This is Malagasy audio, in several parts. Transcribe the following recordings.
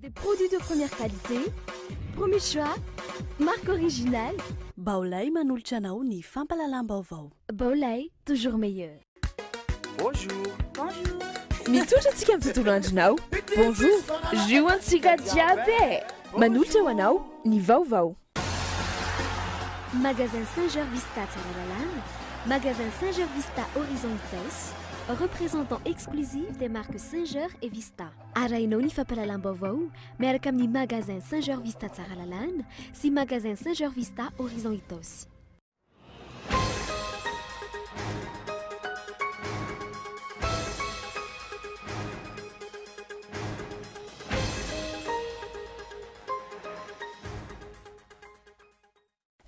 Des produits de première qualité, premier choix, marque originale. Baolai manolotra anao ny fampahalalam-baovao. Baolai, toujours meilleur. Bonjour. Bonjour. Mitondra antsika amin'ny tontolo andronao. Bonjour. Jus antsika jiaby e! Manolotra ho anao ny vaovao. Magasin Singer Vista Tsaralalàna, Magasin Singer Vista Horizon Itaosy, représentant exclusif des marques Singer et Vista. Arahinao ny fampahalalam-baovao miaraka amin'ny Magasin Singer Vista Tsaralalàna sy Magasin Singer Vista Horizon Itaosy.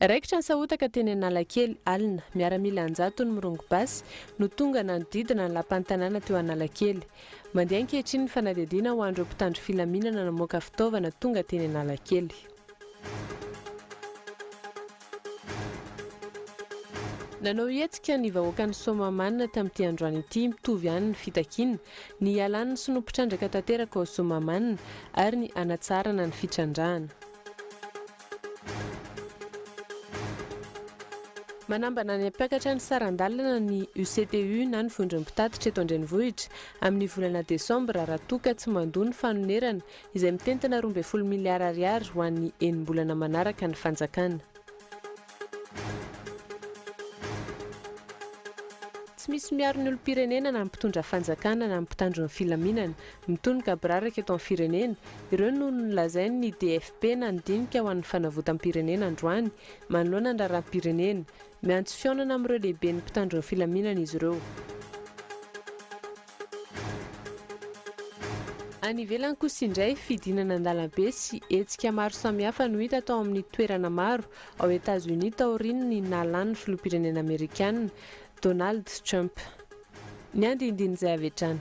Raikitra ny sahotaka teny Analakely, alina. Miaramila an-jatony mirongo basy no tonga nanodidina ny lapan'ny tanàna teo Analakely. Mandeha ankehitriny ny fanadihadiana ho an'ireo mpitandro filaminana namoaka fitaovana tonga teny Analakely. Nanao hetsika ny vahoakan'i Soamahamanina tamin'ity androany ity, mitovy ihany ny fitakiana, ny hialan'ny sinoa mpitrandraka tanteraka ao Soamahamanina ary ny hanatsaharana ny fitrandrahana. Manambana ny hampiakatra ny saran-dalana ny UCTU na ny vondron'ny mpitatitra eto an-drenivohitra amin'ny volana desambra raha toa ka tsy mandoa ny fanonerana izay mitentina 12 miliara ariary ho an'ny enim-bolana manaraka ny fanjakana. Tsy misy miaro ny olom-pirenena na ny mpitondra fanjakana na ny mpitandro ny filaminana. Mitohy ny gaboraraka eto amin'ny firenena. Ireo no nolazain'ny DFP na ny Dinika ho an'ny fanavotam-pirenena androany, manoloana ny raharaham-pirenena. Miantso fihaonana amin'ireo lehiben'ny mpitandro ny filaminana izy ireo. Any ivelany kosa indray, fidinana an-dalambe sy hetsika maro samihafa no hita tao amin'ny toerana maro ao Etazonia taorian'ny nahalany ny filoham-pirenena amerikana, Donald Trump. Ny andinindin'izay avy hatrany.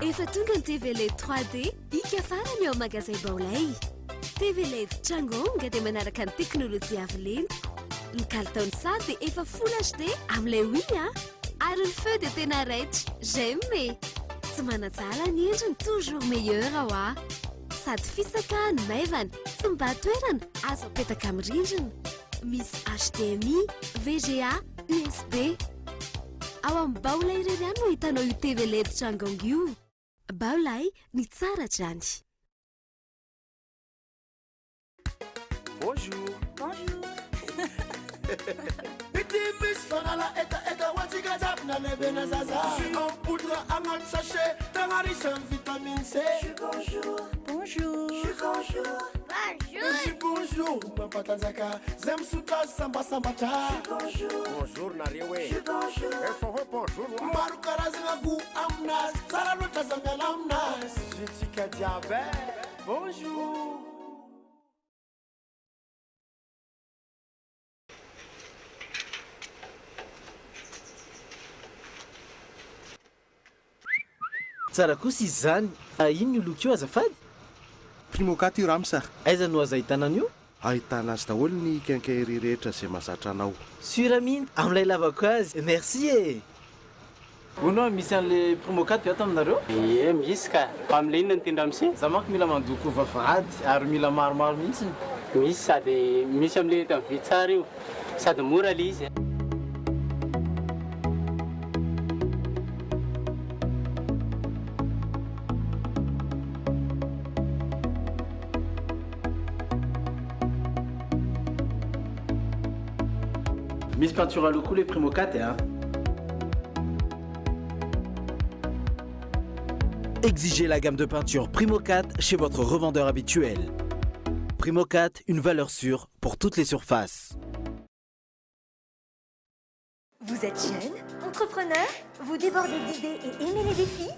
Efa tonga ny TV LED 3D hika farany ao magazay Baolai. TV LED Changong dia manaraka ny teknolojia avo lenta. Ny kalitaon'ny sary dia efa Full HD amin'ilay Wii a! Ary ny feu dia tena raitra. J'aime e! Tsy manan-tsahala ny endriny, toujours meilleur hoa. Sady fisaka no maivana, tsy mibahan-toerana, azo apetaka amin'ny rindrina. Misy HDMI, VGA, USB. Ao amin'ny Baolai irery ihany no ahitanao io TV LED Changong io. Baolai, ny tsara hatrany. Bonjour. Bonjour. Ity misy fanala hetaheta ho antsika jiaby na lehibe na zaza. Jus en poudre agnaty sachet tegna riche en vitamine C. Jus bonjour. Bonjour. Jus bonjour. Bonjour. Jus bonjour mampatanjaka zay misotro azy sambasambatra. Jus bonjour. Bonjour nareo e. Jus bonjour. Efa hoe bonjour wa. Maro karazagna goût aminazy tsara loatra aza miala aminazy. Jus-ntsika jiaby e. Bonjour. Tsara kosa izy izany. Inona io loko io azafady? Primocat io rams a! Aiza no azo ahitana an'io? Ahitana azy daholo ny quincaillerie rehetra izay mahazatra anao. Sur mihitsy amin'ilay lavako azy. Merci e! Hono hoa misy an'le Primocat ve ato aminareo? Ie misy ka! Fa amle inona no tian ramose? Za manko mila mandoko vavahady ary mila maromaro mihitsiny. Misy sady misy amle eto am vy tsara io sady mora le izy. Misy peinture à l'eau koa le Primocat a. Exigez la gamme de peinture Primocat chez votre revendeur habituel. Primocat, une valeur sûre pour toutes les surfaces. Vous êtes jeune, entrepreneur, vous débordez d'idées et aimez les défis?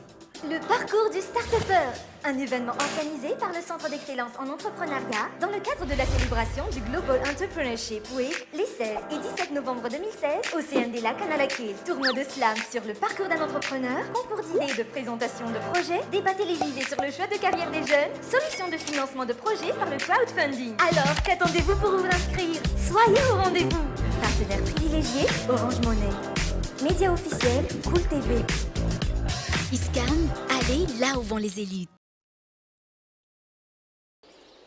Le parcours du start-upper, un événement organisé par le Centre d'excellence en entrepreneuriat dans le cadre de la célébration du Global Entrepreneurship Week les 16 et 17 novembre 2016 au CND Lac Analakely. Tournoi de slam sur le parcours d'un entrepreneur, concours d'idées et de présentation de projets, débat télévisé sur le choix de carrière des jeunes, solution de financement de projets par le crowdfunding. Alors, qu'attendez-vous pour vous inscrire? Soyez au rendez-vous. Partenaire privilégié, Orange Money. Média officiel, Cool TV. Iscam, allez là où vont les élites.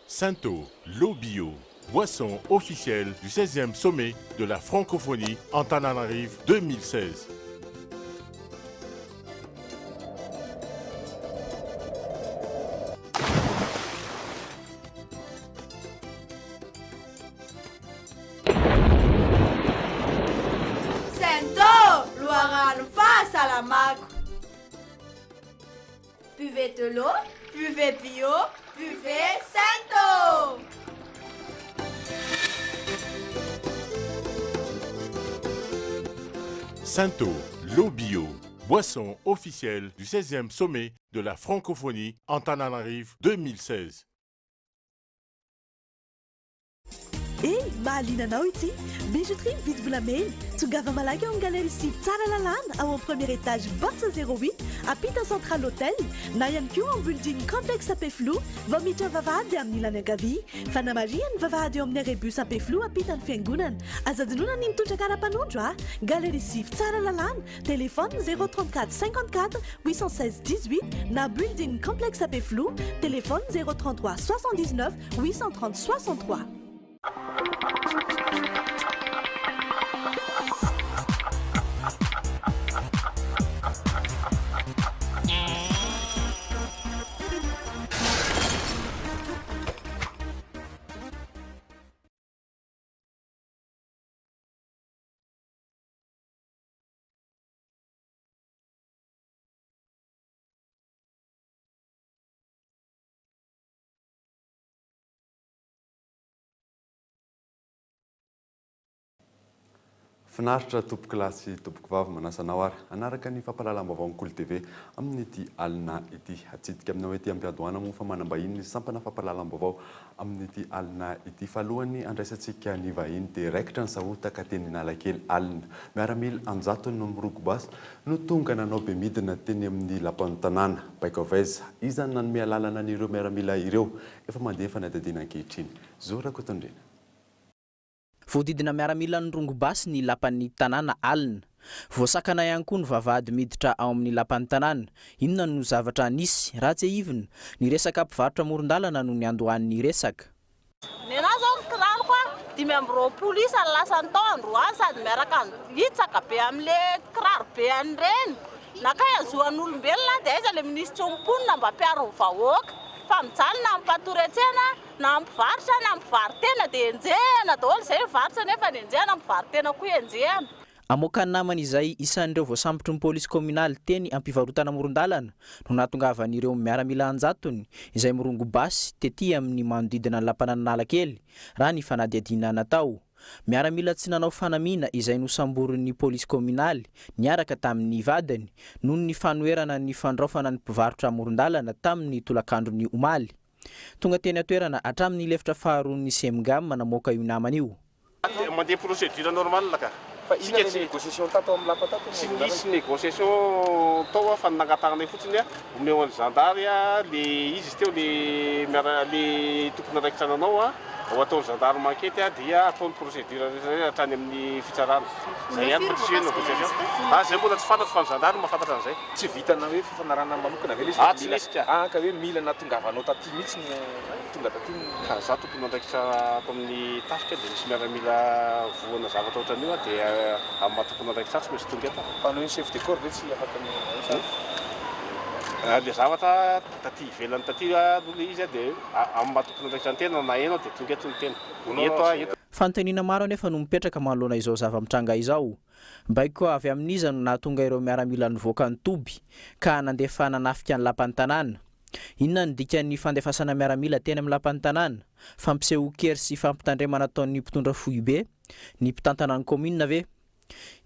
Santo, l'eau bio, boisson officielle du 16e sommet de la francophonie Antananarivo 2016. Sento, loharano fahasalamako. Buvez de l'eau, buvez bio, buvez Sento. Sento, l'eau bio, boisson officielle du 16e sommet de la francophonie Antananarivo 2016. Eny, mahaliana anao ity! Bijouterie mividy volamena. Tongava malaky ao amin'ny Galerie Sivy Tsaralalàna, ao amin'ny premier étage box 08, ampita Central Hotel, na ihany koa ao amin'ny building complexe Ampefiloha, vao miditra ny vavahady amin'ny ilany ankavia. Fanamarihana, ny vavahady eo amin'ny arrêt bus Ampefiloha ampitan'ny fiangonana. Aza adinoina ny mitondra kara-panondro a! Galerie Sivy Tsaralalàna, Téléphone 034 54 816 18 na Building Complexe Ampefiloha, téléphone 033 79 830 63. Finaritra tompoko lahy sy tompoko vavy manasa anao ary hanaraka ny fampahalalam-baovaon'ny Kolo TV amin'ity alina ity. Hatsidika aminao ety am-piandohana moa fa manam-bahiny ny sampana fampahalalam-baovao amin'ity alina ity. Fa alohan'ny handraisantsika ny vahiny dia raikitra ny sahotaka teny Analakely alina. Miaramila an-jatony no mirogo basy no tonga nanao bemidina teny amin'ny lapan'ny tanàna. Baiko avy aiza? Iza no nanome alalana an'ireo miaramila ireo? Efa mandeha ny fanadihadiana ankehitriny. Zo Rakotondriana. Voahodidina miaramila nirongo basy ny lapan'ny tanàna alina. Voasakana ihany koa ny vavahady miditra ao amin'ny lapan'ny tanàna. Inona no zavatra nisy? Raha tsiahivina, ny resaka mpivarotra amoron-dalana no niandohan'ny resaka. Nenah zao ny kiraroko a, 25 isa ny lasany tao androany sady miaraka hitsaka be amle kiraro be an'ireny. Nakay azoan'olombelona dia aiza le minisitry ny mponina mba mpiaro ny vahoaka fa mijaly na ny mpatory an-tsena Na mpivarotra na mpivaro-tena dia enjehina daholo izay mivarotra nefa ny enjehina, mpivaro-tena koa enjehina. Amoaka namany izay isan'ireo voasambotry ny polisy kaominaly teny am-pivarotana amoron-dalana no nahatongavan'ireo miaramila an-jatony izay mirongo basy tety amin'ny manodidina ny lapan'Analakely, raha ny fanadihadiana natao. Miaramila tsy nanao fanamiana izay nosamborin'ny polisy kaominaly niaraka tamin'ny vadiny noho ny fanoherana ny fandraofana ny mpivarotra amoron-dalana tamin'ny tolakandron'ny omaly. Tonga teny an-toerana hatramin'ny lefitra faharoan'ny Cemgam namoaka io namana io. Mandeha procédure normale ka. Fa inona ilay négociation tato amin'ny lapa tato? Tsy nisy négociation tao fa ny nangatahanay fotsiny omeo an'ny zandary le izy teo le miara le tompon'andraikitra nanao ho ataon'ny zandary mankety dia atao ny procédure rehetra rehetra hatrany amin'ny fitsarana. Zay ihany fa tsisy hoe négociation. Ah zay mbola tsy fantatro fa ny zandary no mahafantatra an'izay. Tsy vitana hoe fifanarahana manokana ve ilay izy Ah fa tsy mila nisy ka. ah ka hoe mila nahatongavanao taty mihitsy no tonga taty ny. Ka za tompon'andraikitra ato amin'ny tafika dia misy miaramila voana zavatra ohatran'io aho dia amin'ny maha tompon'andraikitra ahy tsy maintsy tonga eto aho. Fa ny hoe chef de corps ve tsy afaka ny sa? Le zavatra taty ivelany taty aloha le izy dia amin'ny maha tompon'andraikitra ny tena na eno aho dia tonga eto ny tena. Eto aho eto. Fanontaniana maro anefa no mipetraka manoloana izao zava-mitranga izao. Baiko avy amin'iza no nahatonga ireo miaramila nivoaka ny toby ka nandefa nanafika ny lapan'ny tanàna? Inona no dikan'ny fandefasana miaramila teny amin'ny lapan'ny tanàna? Fampisehoan-kery sy fampitandremana ataon'ny mpitondra foibe, ny mpitantana ny kaominina ve?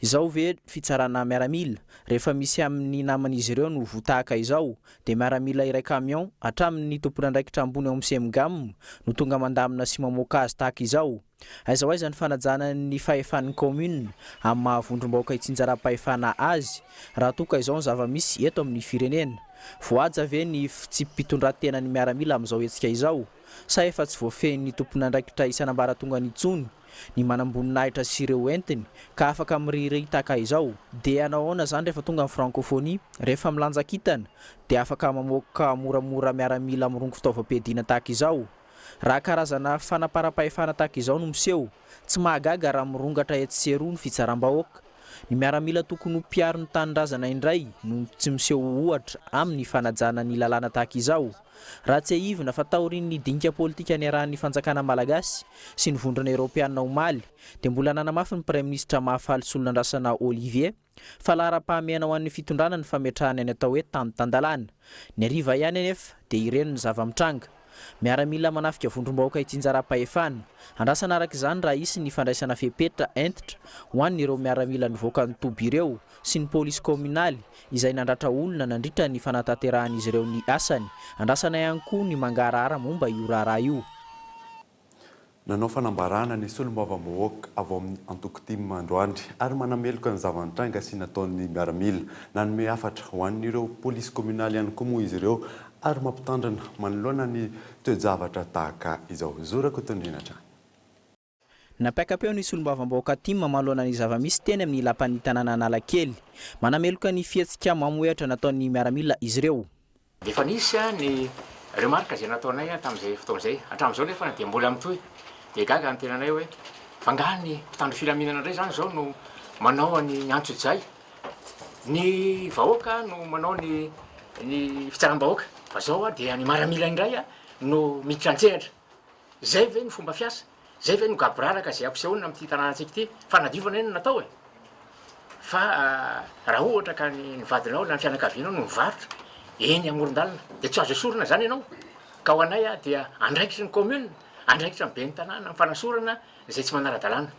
Izao ve fitsarana miaramila, rehefa misy amin'ny naman'izy ireo no voa tahaka izao, dia miaramila iray camion, hatramin'ny tompon'andraikitra ambony ao amin'ny Cemgam, no tonga mandamina sy mamoaka azy tahaka izao? Aiza ho aiza ny fanajana ny fahefan'ny kaominina amin'ny maha vondrom-bahoaka itsinjaram-pahefana azy raha toa ka izao ny zava-misy eto amin'ny firenena? Voahaja ve ny fitsipi-pitondran-tenan'ny miaramila amin'izao hetsika izao? Sa efa tsy voafehin'ny tompon'andraikitra isan'ambaratongany intsony ny manamboninahitra sy ireo entiny ka afaka mirihirihy tahaka izao? Dia hanao ahoana izany rehefa tonga ny frankofonia? Rehefa milanja kintana dia afaka mamoaka moramora miaramila mirongo fitaovam-piadiana tahaka izao? Raha karazana fanaparam-pahefana tahaka izao no miseho, tsy mahagaga raha mirongatra etsy sy eroa ny fitsaram-bahoaka. Ny miaramila tokony ho mpiaro ny tanindrazana indray no tsy miseho ho ohatra amin'ny fanajana ny lalàna tahaka izao. Raha tsiahivina fa taorian'ny dinika politika niarahan'ny fanjakana malagasy sy ny vondrona eoropeanina omaly dia mbola nanamafy ny praiminisitra Mahafaly Solonandrasana Olivier fa laharam-pahamehana ho an'ny fitondrana ny fametrahana ny atao hoe tany tan-dalàna. Ny hariva ihany anefa dia ireny ny zava-mitranga. Miaramila manafika vondrom-bahoaka itsinjaram-pahefana. Andrasana araka izany raha hisy ny fandraisana fepetra hentitra ho an'ireo miaramila nivoaka ny toby ireo sy ny polisy kaominaly izay nandratra olona nandritra ny fanatanterahan'izy ireo ny asany. Andrasana ihany koa ny mangarahara momba io raharaha io. Nanao fanambarana ny solombavambahoaka avy ao amin'ny antoko tim androany ary manameloka ny zava-nitranga sy nataon'ny miaramila. Nanome hafatra ho an'ireo polisy kominaly ihany koa moa izy ireo ary mampitandrina manoloana ny toe-javatra tahaka izao. Zo Rakotondriana hatrany. Nampiaka-peo ny solombavambahoaka tim manoloana ny zava-misy teny amin'ny lapan'ny tanàna Analakely. Manameloka ny fihetsika mamohehatra nataon'ny miaramila izy ireo. Efa nisy ny remarque izay nataonay tamin'izay fotoana izay. Hatramin'izao nefa dia mbola mitohy. Dia gaga ny tenanay hoe fa angaha ny mpitandro filaminana indray izany izao no manao ny antsojay? Ny vahoaka no manao ny ny fitsaram-bahoaka fa izao dia ny maramila indray no miditra an-tsehatra. Izay ve no fomba fiasa? Zay ve no gaboraraka zay ampisehoana amin'ity tanànantsika ity? Fanadiovana anie no natao e! Fa raha ohatra ka ny vadinao na ny fianakavianao no mivarotra eny amoron-dalana dia tsy azo esorina zany ianao? Ka ho anay dia andraikitry ny commune, andraikitra ny ben'ny tanàna ny fanasorana izay tsy manara-dalàna.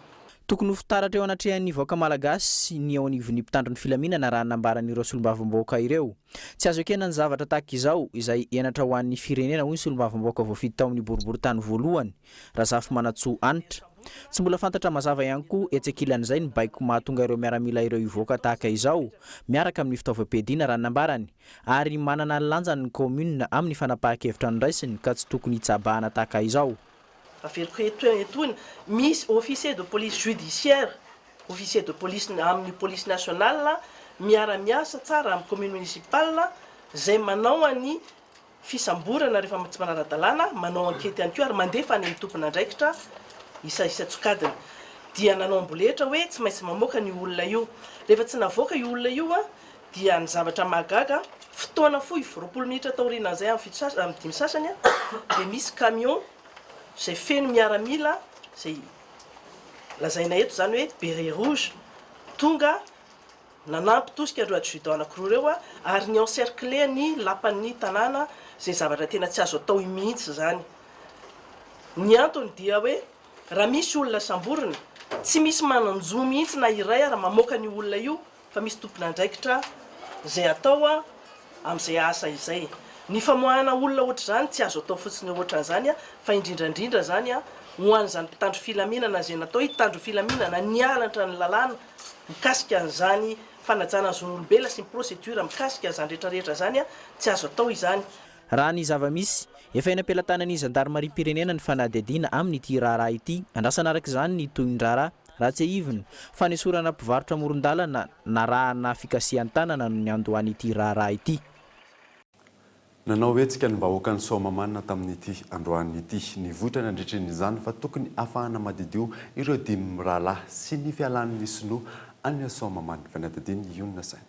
Tokony ho fitaratra eo anatrehan'ny vahoaka malagasy ny eo anivon'ny mpitandro ny filaminana raha ny nambaran'ireo solombavambahoaka ireo. Tsy azo ekena ny zavatra tahaka izao, izay henatra ho an'ny firenena, hoy ny solombavambahoaka voafidy tao amin'ny boriborintany voalohany, Razafimanantsoa Hanitra. Tsy mbola fantatra mazava ihany koa etsy ankilan'izay ny baiko mahatonga ireo miaramila ireo hivoaka tahaka izao, miaraka amin'ny fitaovam-piadiana raha ny nambarany, ary manana ny lanjany ny kaominina amin'ny fanapahan-kevitra noraisiny ka tsy tokony hitsabahana tahaka izao. Averiko eto etoana, misy officier de police judiciaire, officier de police amin'ny police nationale miara-miasa tsara amin'ny commune municipale izay manao an'ny fisamborana rehefa tsy manara-dalàna, manao ankety ihany koa ary mandefa any amin'ny tompon'andraikitra isa isan-tsokajiny. Dia nanao amboletra hoe tsy maintsy mamoaka an'io olona io. Rehefa tsy navoaka io olona io dia ny zavatra mahagaga, fotoana fohy, 20 minitra taorianan'izay amin'ny fito sasany, amin'ny dimy sasany dia misy camion izay feno miaramila izay lazaina eto izany hoe béret rouge tonga Nanampy tosika ireo adjudants anankiroa ireo ary ni-encercler ny lapan'ny tanàna izay zavatra tena tsy azo atao mihitsy izany. Ny antony dia hoe raha misy olona samborina, tsy misy manan-jo mihitsy na iray ara mamoaka an'io olona io fa misy tompon'andraikitra izay atao amin'izay asa izay. Ny famoahana olona ohatr'izany tsy azo atao fotsiny ohatran'izany fa indrindra indrindra izany ho an'izany mpitandro filaminana izay natao hitandro filaminana nianatra ny lalàna mikasika an'izany fanajana ny zon'olombelona sy ny procédure mikasika an'izany rehetra rehetra izany, tsy azo atao izany. Raha ny zava-misy, efa eny am-pelatanan'ny zandarimariam-pirenena ny fanadihadiana amin'ity raharaha ity. Andrasana araka izany ny tohin'ny raharaha. Raha tsiahivina, fanesorana mpivarotra amoron-dalana narahana fikasihan-tanana no niandohan'ity raharaha ity. Nanao hetsika ny vahoakan'i Soamahamanina tamin'ity androany ity. Nivoitra nandritry ny izany fa tokony afahana madidio ireo dimy mirahalahy sy ny fialan'ny sinoa any Soamahamanina. Fanadihadian'i Ionona Saina.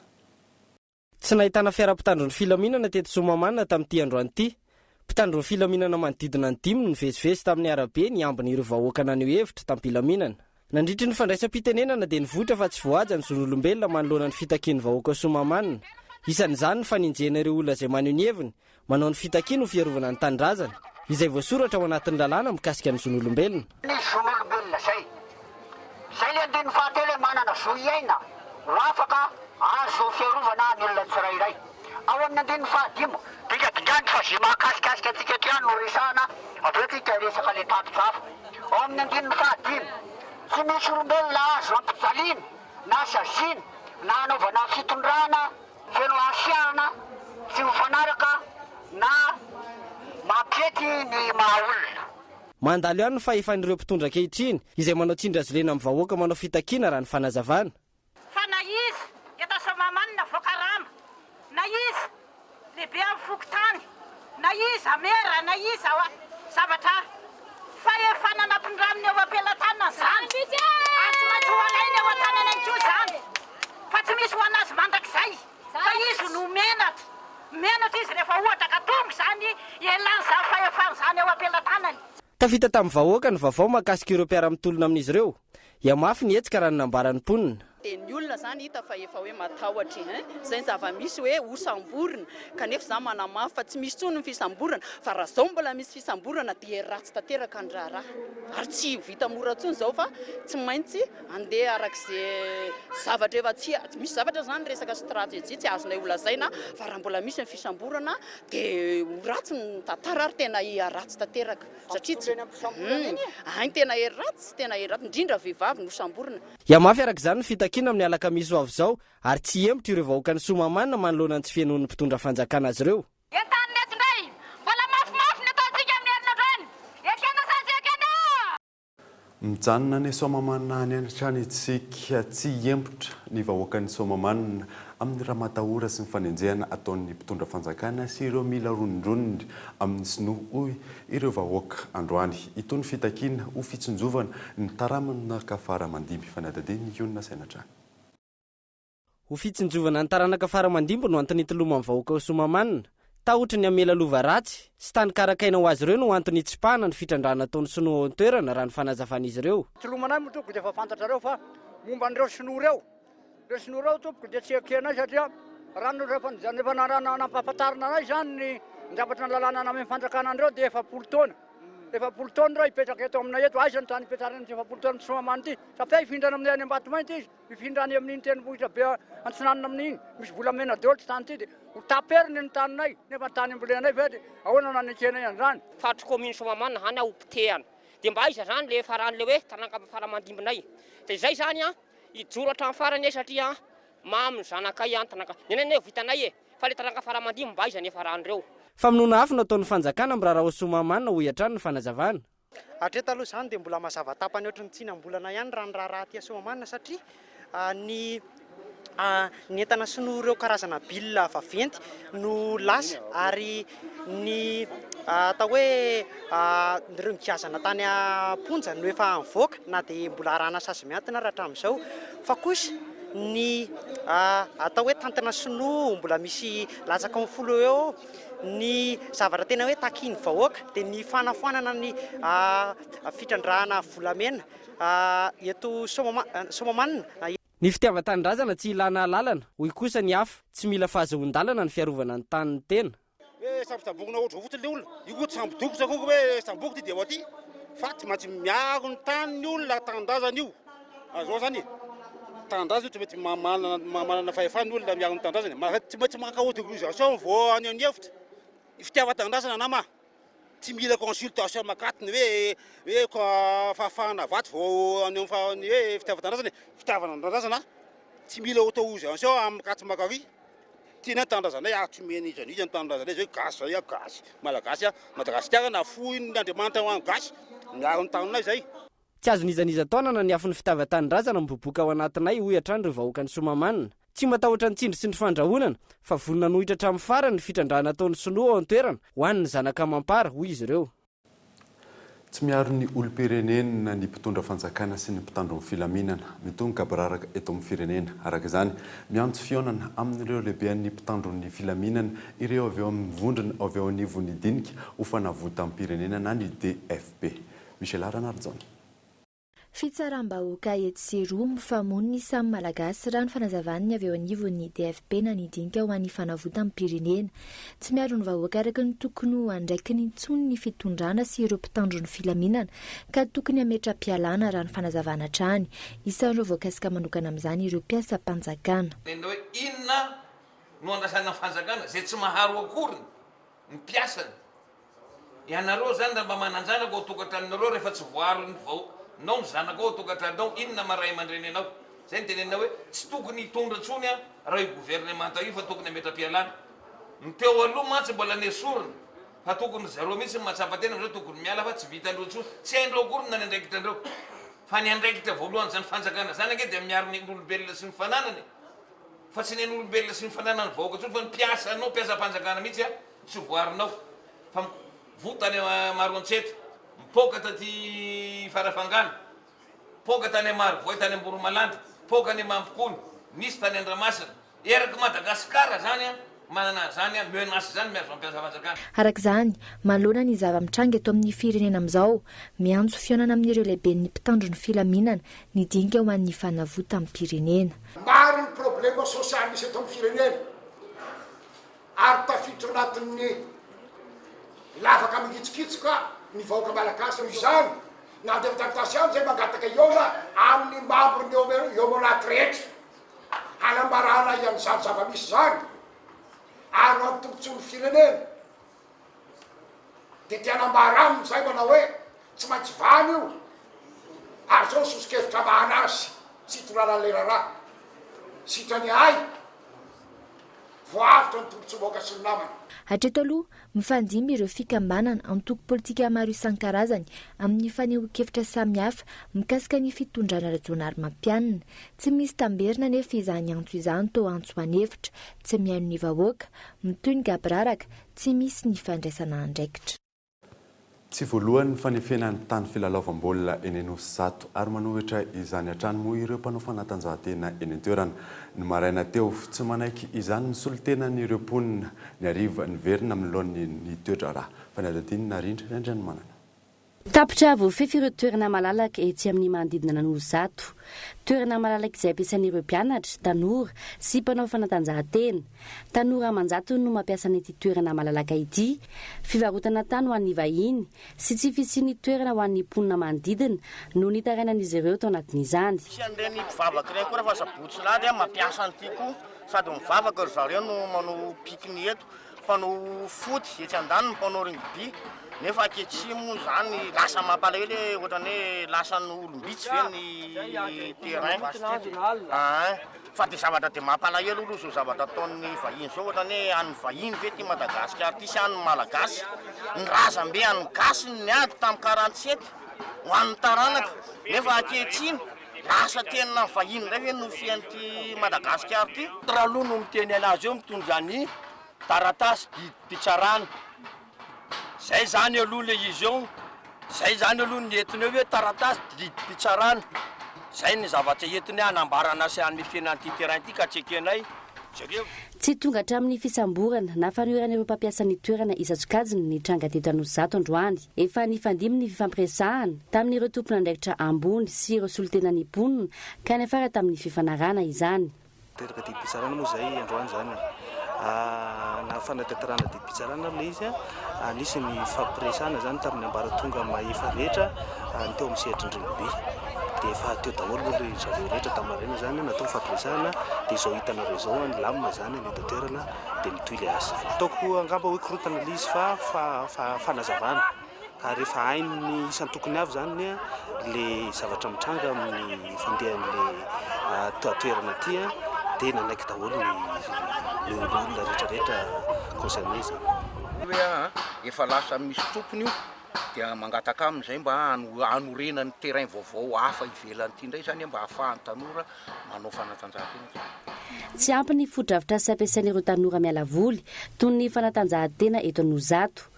Tsy nahitana fiara mpitandro ny filaminana teto Soamahamanina tamin'ity androany ity. Mpitandro ny filaminana manodidina ny dimy no nivezivezy tamin'ny arabe niambina ireo vahoaka naneho hevitra tam-pilaminana. Nandritry ny fandraisam-pitenenana dia nivoitra fa tsy voahaja ny zon'olombelona manoloana ny fitakian'ny vahoaka Soamahamanina. Isan'izany ny fanenjehana ireo olona izay maneho ny heviny, manao ny fitakiany ho fiarovana ny tanindrazana, izay voasoratra ao anatin'ny lalàna mikasika ny zon'olombelona. Ny zon'olombelona izay. Izay ilay. andininy fahatelo hoe manana zo hiaina ho afaka azo fiarovana ny olona tsirairay. Ao amin'ny andininy fahadimy, dingadingano fa ze mahakasikasika antsika eto ihany no resahana, avy eo tsika hiresaka le tatitra hafa. Ao amin'ny andininy fahadimy, tsy misy olombelona azo ampijaliana na saziana na anaovana fitondrana feno hasiahana tsy mifanaraka na mampiety ny maha olona. Mandalo ihany ny fahefan'ireo mpitondra ankehitriny, izay manao tsindry hazolena amin'ny vahoaka manao fitakiana raha ny fanazavana. Fa na iza eto Soamahamanina voakarama, na iza lehibe amin'ny fokontany, na iza mera, na iza zavatra fahefana nampindraminy eo am-pelatanana izany, ary tsy maintsy ho alainy eo an-tanany ihany koa izany, fa tsy misy ho an'azy mandrakizay, fa izy no menatra, menatra izy rehefa ohatra ka tonga izany hialany izany fahefana izany eo am-pelatanany. Tafita tamin'ny vahoaka ny vaovao mahakasika ireo mpiara-mitolona amin'izy ireo. Hihamafy ny hetsika raha ny nambaran'ny mponina. Dia ny olona izany hita fa efa hoe matahotra e! Izay ny zava-misy hoe hosamborina, kanefa izaho manamafy fa tsy misy intsony ny fisamborana, fa raha izao mbola misy fisamborana dia ratsy tanteraka ny raharaha, ary tsy ho vita mora intsony izao fa tsy maintsy handeha araka izay zavatra efa tsy, misy zavatra izany resaka stratégie tsy azonay holazaina fa raha mbola misy ny fisamborana dia ho ratsy ny tantara ary tena hiharatsy tanteraka. Satria tsy hum hay tena hery ratsy, tena hery ratsy, indrindra vehivavy no samborina. Hihamafy araka izany ny fitakiana amin'ny alakamisy ho avy izao ary tsy hihemotra ireo vahoakan'i Soamahamanina manoloana ny tsy fihenoan'ny mpitondra fanjakana azy ireo. Entanina eto indray, mbola mafimafy ny ataontsika amin'ny herinandro any. Ekena sa tsy ekena? Mijanona any Soamahamanina any hatrany isika, tsy hiembotra ny vahoakan'i Soamahamanina amin'ny ramatahora sy ny fanenjehana ataon'ny mpitondra fanjakana sy ireo mila rondroniny amin'ny sinoa hoy ireo vahoaka androany. Itony fitakiana ho fitsinjovana ny taranaka fara aman-dimby fanadihadian'ny Ionona saina hatrany. Ho fitsinjovana ny taranaka fara aman-dimby no antony itoloman'ny vahoaka ao Soamahamanina. Tahotry ny hamela lova ratsy sy tany karakaina ho azy ireo no antony itsipahana ny fitrandrahana ataon'ny sinoa ao an-toerana raha ny fanazavan'izy ireo. Tolomanay moa tompoko dia efa fantatrareo fa momba an'ireo sinoa ireo. Ireo sinoa ireo tompoko dia tsy ekenay satria raha ny efa efa nampahafantarina anay izany ny zavatra ny lalàna namen'ny fanjakana an'ireo dia 40 taona. 40 taona ireo hipetraka eto aminay eto. Aiza ny tany hipetrahany amin'ity 40 taona amin'ity Soamahamanina ity? Satria hifindrana aminay any Ambatomainty izy. Hifindra any amin'iny tendrombohitra be antsinanana amin'iny, misy volamena daholo ity tany ity dia ho taperiny ny taninay, nefa ny tany ambolenay ve dia ahoana no hanekenay an'izany? Faritry commune Soamahamanina hany aho potehana. Dia mba aiza zany le farany le hoe taranaka fara-mandimbinay. Dia izay zany an, hijoro hatramin'ny farany ay satria mamy ny zanakay an, taranaka, ny anay anie vitanay e, fa le taranaka fara-mandimby mba aiza ny hiafaran'ireo. Famonoana afo no ataon'ny fanjakana amin'ny raharaha ao Soamahamanina hoy hatrany ny fanazavana. Hatreto aloha izany dia mbola mazava tapany ohatry ny tsinam-bolana ihany raha ny raharaha aty Soamahamanina satria ny ny entana sinoa ireo karazana bill vaventy no lasa ary ny atao hoe ireo nigiazana tany am-ponja no efa nivoaka na dia mbola arahana sazy mihantona ary hatramin'izao fa kosa ny atao hoe tantana sinoa mbola misy latsaka amin'ny folo eo eo Ny zavatra tena hoe takian'ny vahoaka dia ny fanafoanana ny fitrandrahana volamena eto Soamahamanina. Ny fitiavan-tanindrazana tsy ilana alalana, hoy kosa ny hafa, tsy mila fahazoan-dalana ny fiarovana ny tanin'ny tena. Hoe sambotsambokina ohatr'izao fotsiny le olona, io koa tsy sambo-dokotra akory hoe samboko ty dia ho aty, fa tsy maintsy miaro ny tany ny olona, tanindrazana io. Azonao zany e? Tanindrazana io tsy maintsy manana manana fahefana ny olona miaro ny tanindrazana e. Tsy maintsy maka autorisation vao any amin'ny hevitra. Ny fitiavan-tanindrazana nama tsy mila consultation makatony hoe hoe fahafahana vato vao any amin'ny hoe fitiavan-tanindrazana e. Fitiavana ny tanindrazana tsy mila autorisation amin'ny katsy makary. Tianay ny tanindrazanay ary tsy omena iza n'iza ny tanindrazanay zay gasy zay aho gasy malagasy aho Madagasikara nafoin'ny Andriamanitra ho an'ny gasy miaro ny taninay zay. Tsy azon'iza n'iza taonana ny afon'ny fitiavan-tanindrazana miboboka ao anatinay, hoy hatrany ireo vahoakan'i Soamahamanina. Tsy matahotra ny tsindry sy ny fandrahonana, fa vonona hanohitra hatramin'ny farany ny fitrandrahana ataon'ny sinoa ao an-toerana, ho an'ny zanaka amam-para, hoy izy ireo. Tsy miaro ny olom-pirenena ny mpitondra fanjakana sy ny mpitandro ny filaminana. Mitohy ny gaboraraka eto amin'ny firenena. Araka izany, miantso fihaonana amin'ireo lehibean'ny mpitandro ny filaminana ireo avy eo amin'ny vondrona avy eo anivon'ny dinika ho fanavotam-pirenena na ny DFP. Michela Ranarijaona. Fitsaram-bahoaka etsy sy eroa, mifamono ny samy Malagasy raha ny fanazavan'ny avy eo anivon'ny DFP na ny Dinika ho an'ny Fanavotam-pirenena. Tsy miaro ny vahoaka araka ny tokony ho andraikiny intsony ny fitondrana sy ireo mpitandro ny filaminana ka tokony hametra-pialana raha ny fanazavana hatrany. Isan'ireo voakasika manokana amin'izany ireo mpiasam-panjakana. Nenina hoe inona no andrasana fanjakana izay tsy maharo akory ny mpiasany. Ianareo zany raha mba manan-janaka ao tokantranonareo rehefa tsy voaaron'ny vao nao ny zanakao ao tokantranonao inona maha ray aman-dreny anao? Zay no tenenina hoe tsy tokony hitondra intsony an raha io gouvernemanta io fa tokony hametra-pialana. Ny teo aloha mantsy mbola nesorina fa tokony ry zareo mihitsy no mahatsapa tena amizao tokony miala fa tsy vitandreo intsony, tsy haindreo akory ny nany andraikitrandreo fa ny andraikitra voalohan'izany fanjakana zany ange dia miaro ny olombelona sy ny fananany e! Fa tsy ny an'olombelona sy ny fananan'ny vahoaka intsony fa ny mpiasanao, mpiasam-panjakana mihitsy an tsy voarinao fa voa tany Maroantsetra, mipoaka taty Farafangana, mipoaka tany Marovoay tany Amboromalandy, mipoaka any Mampikony, nisy tany Andramasina. Eraky Madagasikara zany an, manana an'izany an, menace zany mihazo ampiasa-fanjakana. Araka izany, manoloana ny zava-mitranga eto amin'ny firenena amin'izao, miantso fihaonana amin'ireo lehiben'ny mpitandro ny filaminana ny dinika ho an'ny fanavotam-pirenena. Maro ny problema sosialy misy eto amin'ny firenena. ary tafiditra anatin'ny lavaka mangitsokitsoka ny vahoaka malagasy noho izany nandefa taratasy ihany izay mangataka hihaona amin'ny mambron'ny Eomonat rehetra hanambarana an'izany zava-misy izany ary ho an'ny tombontsoan'ny firenena dia te hanambara aminy izay manao hoe tsy maintsy vahana io ary izao ny soso-kevitra hamahana azy sy hitondrana an'ilay raharaha sitrany ahay Voaavotra ny tombontsoam-bahoaka sy ny namany. Hatreto aloha, mifandimby ireo fikambanana, antoko politika maro isan-karazany amin'ny fanehoan-kevitra samihafa mikasika ny fitondrana Rajaonarimampianina. Tsy misy tamberina anefa izany antso izany toa antso an'efitra, tsy mihaino ny vahoaka, mitohy ny gaboraraka, tsy misy ny fandraisana andraikitra. Tsy voalohany ny fanefena ny tany filalaovam-baolina eny Anosizato ary manohitra izany hatrany moa ireo mpanao fanatanjahantena eny an-toerana. Ny maraina teo, tsy manaiky izany ny solontenan'ireo mponina. Ny hariva, niverina amin'ny laoniny ny toe-draharaha. Fanadihadiana Narindra Randrianomanana. Tapitra voafefy ireo toerana malalaka etsy amin'ny manodidina an'Anosizato. Toerana malalaka izay ampiasain'ireo mpianatra, tanora sy mpanao fanatanjahantena. Tanora aman-jatony no mampiasa an'ity toerana malalaka ity. Fivarotana tany ho an'ny vahiny sy tsy fisian'ny toerana ho an'ny mponina manodidina no nitarainan'izy ireo tao anatin'izany. Misy an'ireny mpivavaka ireny koa rehefa sabotsy sy alahady mampiasa an'ity koa, sady mivavaka ry zareo no manao pique-nique eto. Mpanao foot etsy andaniny, mpanao rugby, nefa ankehitriny moa izany lasa mampalahelo hoe ohatran'ny hoe lasan'ny olom-bitsy ve ny terrain aa fa dia zavatra dia mampalahelo aloha izao zavatra ataon'ny vahiny izao ohatran'ny hoe an'ny vahiny ve ity Madagasikara ity sa an'ny Malagasy? Ny razambe an'ny gasy no niady tamin'ny 47 ho an'ny taranaka nefa ankehitriny lasa tena vahiny indray ve no fiain'ity Madagasikara ity? Raloha no miteny anazy eo mitondra ny taratasy didim-pitsarana. Zay zany aloha le izy eo, zay zany aloha ny entiny eo hoe taratasy didim-pitsarana. Zay ny zavatra entiny hanambarana sy hanefena an'ity terrain ity ka tsy ekenay. Jereo. Tsy tonga hatramin'ny fisamborana na fanoherana ireo mpampiasa ny toerana isan-tsokajiny ny tranga teto Anosizato androany. Efa nifandimby ny fifampiresahana tamin'ireo tompon'andraikitra ambony sy ireo solontenan'ny mponina ka niafara tamin'ny fifanarahana izany. Teraka didim-pitsarana moa izay androany izany e. Na fanatanterahana didim-pitsarana ary ilay izy, nisy ny fifampiresahana izany tamin'ny ambaratonga mahefa rehetra ny teo amin'ny sehatry ny rugby. Dia efa teo daholo moa ry zareo rehetra tamin'ny maraina izany, natao ny fifampiresahana, dia izao hitanareo izao ny lamina izany any eto an-toerana dia mitohy ilay asa. Ataoko angamba hoe korontana ilay izy fa fanazavana. Ka rehefa hain'ny isan-tokony avy izany ilay zavatra mitranga amin'ny fandehan'ilay toerana aty dia nanaiky daholo ny olona rehetra rehetra concerné izany. Hoe aa efa lasa misy tompony io dia mangataka aminy izay mba hanorenany terrain vaovao hafa ivelan'ity indray izany mba hahafahan'ny tanora manao fanatanjahantena izany. Tsy ampy ny fotodrafitrasa ampiasain'ireo tanora miala voly toy ny fanatanjahantena eto Anosizato.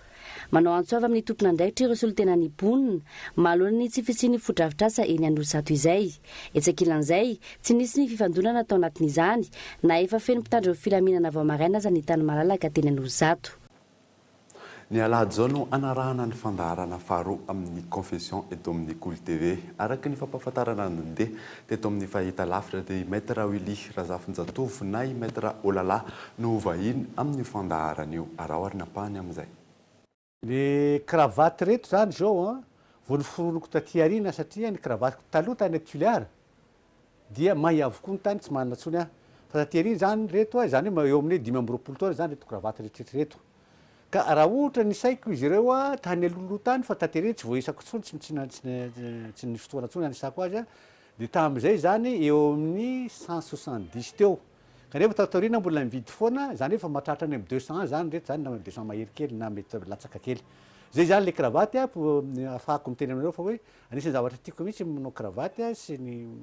Manao antso avo amin'ny tompon'andraikitra ireo solontenan'ny mponina manoloana ny tsy fisian'ny fotodrafitrasa eny Anosizato izay. Etsy ankilan'izay, tsy nisy ny fifandonana tao anatin'izany na efa feno mpitandro filaminana vao maraina aza ny tany malalaka teny Anosizato. Ny alahady izao no hanarahana ny fandaharana faharoa amin'ny Confession eto amin'ny Kolo TV. Araka ny fampahafantarana nandeha teto amin'ny fahitalavitra dia i Maître Willy Razafinjatovo na i Maître Olala no ho vahiny amin'io fandaharana io. Araho ary ny ampahany amin'izay. Le cravate reto zany zao an, vao noforoniko taty aoriana satria ny cravate-ko taloha tany Tuléar dia may avokoa ny tany tsy manana intsony aho fa taty aoriana zany reto an, izany hoe eo amin'ny 25 taona zany reto cravate rehetra reto ka raha ohatra nisaiko izy ireo an tany alohaloha tany fa taty aoriana tsy voaisako intsony tsy tsy tsy nisy fotoana intsony hanisako azy an, dia tamin'izay zany eo amin'ny 170 teo Kanefa tato aoriana mbola mividy foana, izany hoe efa mahatratra any amin'ny 200 any izany ireto izany na 200 mahery kely na mety latsaka kely. Izay izany ilay kravaty ahafahako miteny aminareo fa hoe anisan'ny zavatra tiako mihitsy ny manao kravaty sy ny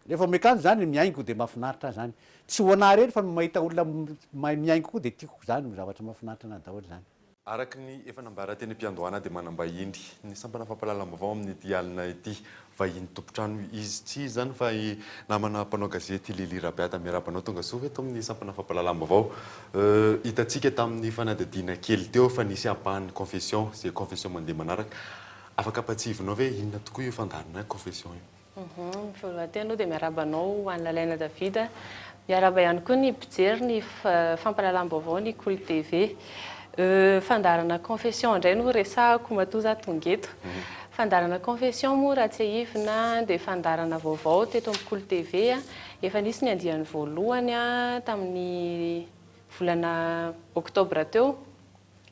rehefa miakanjo izany mihaingo dia mahafinaritra ahy izany. Tsy ho an'ahy irery fa ny mahita olona mahay mihaingo koa dia tiako izany, zavatra mahafinaritra an'ahy daholo izany. Araka ny efa nambara teny am-piandohana dia manam-bahiny ny sampana fampahalalam-baovao amin'ity alina ity. Vahiny tompon-trano izy, tsy iza izany fa i namana mpanao gazety Lily Rabiada. Miarahaba anao tonga soa eto amin'ny sampana fampahalalam-baovao. Hitantsika tamin'ny fanadihadiana kely teo fa nisy ampahan'ny confession, izay confession mandeha manaraka. Afaka ampatsiahivinao ve inona tokoa io fandaharana confession io? Voalohany teny aloha dia miarahaba anao Anne Lalaina David. Miarahaba ihany koa ny mpijery ny fampahalalam-baovao ny Kolo TV. Fandaharana confession indray no resahako matoa za tonga eto. Fandaharana confession moa raha tsiahivina dia fandaharana vaovao teto amin'ny Kolo TV. Efa nisy ny andiany voalohany tamin'ny volana oktobra teo.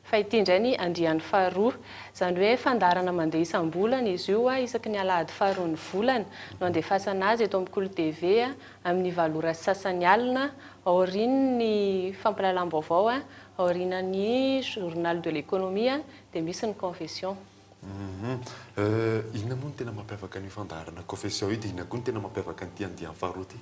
Fa ity indray ny andiany faharoa. Izany hoe fandaharana mandeha isam-bolana izy io, isaky ny alahady faharoan'ny volana no andefasana azy eto amin'ny Kolo TV amin'ny valo ora sy sasany alina, aorian'ny fampahalalam-baovao, aorianan'ny journal de l'économie dia misy ny confession. Inona moa no tena mampiavaka an'io fandaharana confession io dia inona koa no tena mampiavaka an'ity andiany faharoa ity?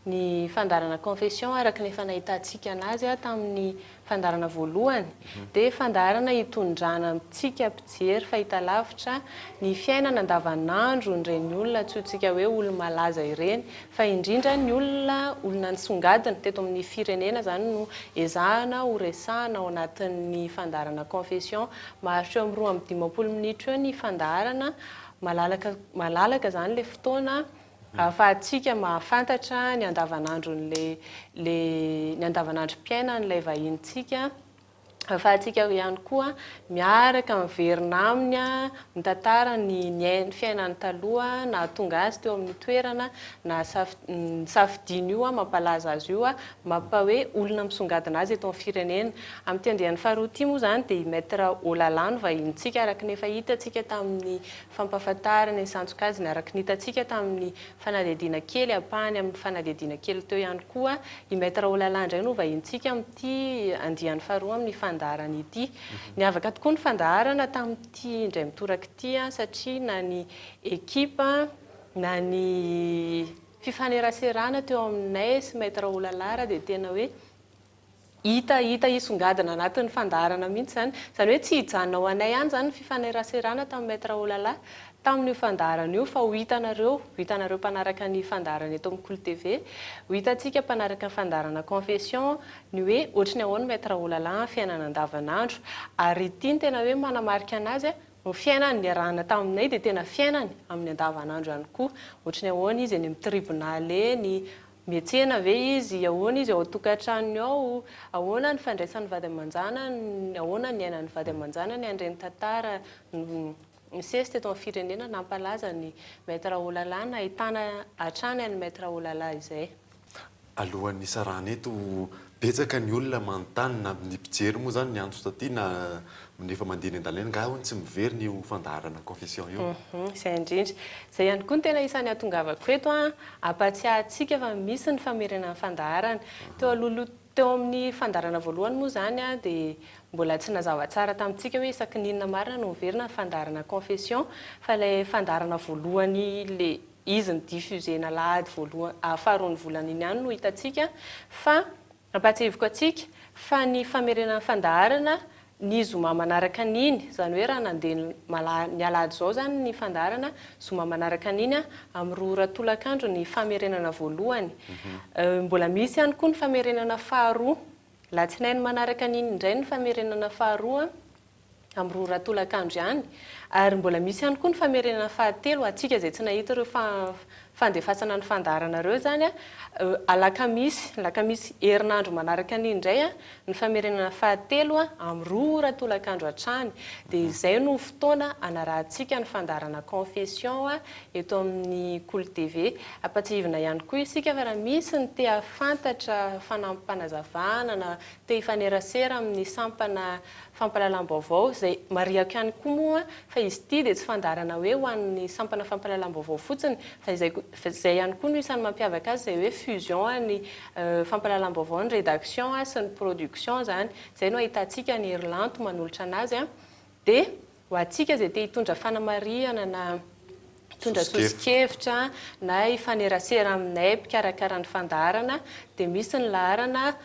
Ny fandaharana confession araka ny efa nahitantsika anazy tamin'ny fandaharana voalohany dia fandaharana hitondrana amintsika mpijery fahitalavitra ny fiainana andavanandron'ireny olona antsointsika hoe olo-malaza ireny fa indrindra ny olona olona nisongadina teto amin'ny firenena izany no ezahana ho resahana ao anatin'ny fandaharana confession. Maharitra eo amin'ny 52 minitra eo ny fandaharana, malalaka malalaka izany ilay fotoana ahafahantsika mahafantatra ny andavanandron'ilay ilay ny andavanandrom-piainan'ilay vahinintsika, ahafahantsika ihany koa miaraka miverina aminy mitantara ny ny fiainany taloha nahatonga azy teo amin'ny toerana nahasaf- nisafidiany io mampalaza azy io mampa hoe olona misongadina azy eto amin'ny firenena. Amin'ity andiany faharoa ity moa izany dia i Maître Olala no vahinintsika araka ny efa hitantsika tamin'ny fampahafantarana isan-tsokajiny araka ny hitantsika tamin'ny fanadihadiana kely ampahany amin'ny fanadihadiana kely teo ihany koa i Maître Olala indray no vahinintsika amin'ity andiany faharoa amin'ny fandaharana ity. Niavaka tokoa ny fandaharana tamin'ity indray mitoraka ity satria na ny ekipa na ny fifaneraserana teo aminay sy Maître Olala dia tena hoe Hita, hita hisongadina anatin'ny fandaharana mihitsy izany. Izany hoe tsy hijanona ho anay ihany izany ny fifaneraserana tamin'i Maître Olala tamin'io fandaharana io fa ho hitanareo, ho hitanareo mpanaraka ny fandaharana eto amin'ny Kolo TV, ho hitantsika mpanaraka ny fandaharana Confession ny hoe ohatry ny ahoana Maître Olala amin'ny fiainana andavanandro. Ary ity no tena hoe manamarika an'azy, ny fiainany niarahana taminay dia tena fiainany amin'ny andavanandro ihany koa. Ohatry ny ahoana izy eny amin'ny tribonaly eny, Miantsena ve izy? Ahoana izy ao an-tokantranony ao? Ahoana ny fandraisan'ny vady aman-janany? Ahoana ny niainan'ny vady aman-janany an'ireny tantara nisesy teto amin'ny firenena nampalaza an'i Maître Olala, nahitana hatrany an'i Maître Olala izay? Alohan'ny hisarahana eto, betsaka ny olona manontany na ny mpijery moa izany niantso taty na ny efa mandeha eny an-dalana eny, angaha hono tsy miverina io fandaharana confession io? Izay indrindra. Izay ihany koa no tena isan'ny hahatongavako eto an, hampatsiahy antsika fa misy ny famerenana ny fandaharana. Teo alohaloha teo amin'ny fandaharana voalohany moa izany an, dia mbola tsy nazava tsara tamintsika hoe isaky ny inona marina no miverina ny fandaharana confession, fa ilay fandaharana voalohany ilay izy ni-diffuser-na alahady voalohany, faharoan'ny volana iny ihany no hitantsika fa Ampahatsiahiviko antsika fa ny famerenana ny fandaharana ny zoma manaraka an'iny, izany hoe raha nandeha ny alahady izao izany ny fandaharana, zoma manaraka an'iny amin'ny roa ora tolakandro ny famerenana voalohany. Mbola misy ihany koa ny famerenana faharoa. Alatsinainy manaraka an'iny indray ny famerenana faharoa. Amin'ny roa ora tolakandro ihany. Ary mbola misy ihany koa ny famerenana fahatelo ho antsika izay tsy nahita ireo fandefasana ny fandaharana ireo izany an, alakamisy, alakamisy herinandro manaraka an'iny indray an, ny famerenana fahatelo an, amin'ny roa ora tolakandro hatrany. Dia izay no fotoana hanarahantsika ny fandaharana Confession eto amin'ny Kolo TV. Ampatsiahivina ihany koa isika fa raha misy ny te hahafantatra fanampim-panazavana na te hifanerasera amin'ny sampana fampahalalam-baovao, izay marihako ihany koa moa fa izy ity dia tsy fandaharana hoe ho an'ny sampana fampahalalam-baovao fotsiny fa izay izay ihany koa no isan'ny mampiavaka azy izay hoe fusion ny fampahalalam-baovao, ny rédaction sy ny production izany, izay no ahitantsika an'i Herilanto manolotra anazy dia ho antsika izay te hitondra fanamarihana na hitondra soso-kevitra na hifanerasera aminay mpikarakara ny fandaharana dia misy ny laharana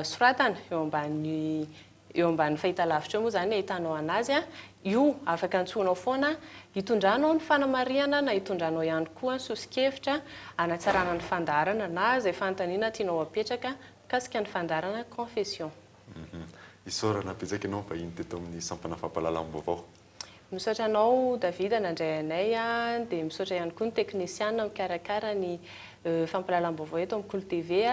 soratana eo ambany Eo ambanin'ny fahitalavitra eo moa izany ahitanao anazy an, io afaka antsoinao foana hitondranao ny fanamarihana na hitondranao ihany koa ny soso-kevitra hanatsarana ny fandaharana na izay fanontaniana tianao apetraka mikasika ny fandaharana Confession. Isaorana betsaka ianao vahiny teto amin'ny sampana fampahalalam-baovao. Misaotra anao David nandray anay an, dia misaotra ihany koa ny teknisiana mikarakara ny fampahalalam-baovao eto amin'ny Kolo TV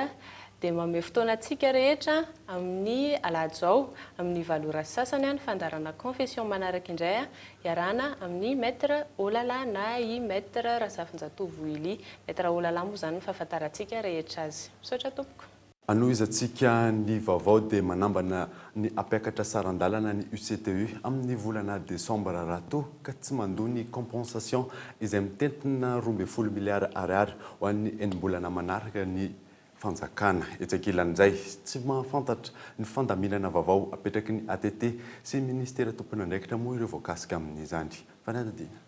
dia mamehy fotoana antsika rehetra amin'ny alahady izao amin'ny valo ora sy sasany ny fandaharana Confession manaraka indray iarahana amin'ny Maître Olala na i Maître Razafinjatovo Willy. Maître Olala moa izany no fahafantarantsika rehetra azy. Misaotra tompoko. Anohizantsika ny vaovao dia manambana ny hampiakatra saran-dalana ny UCTU amin'ny volana desambra raha toa ka tsy mandoa ny compensation izay mitentina 12 miliara ariary ho an'ny enim-bolana manaraka ny fanjakana. Etsy ankilan'izay, tsy mahafantatra ny fandaminana vaovao apetraky ny ATT sy ny minisitera tompon'andraikitra moa ireo voakasika amin'izany fanadihadiana.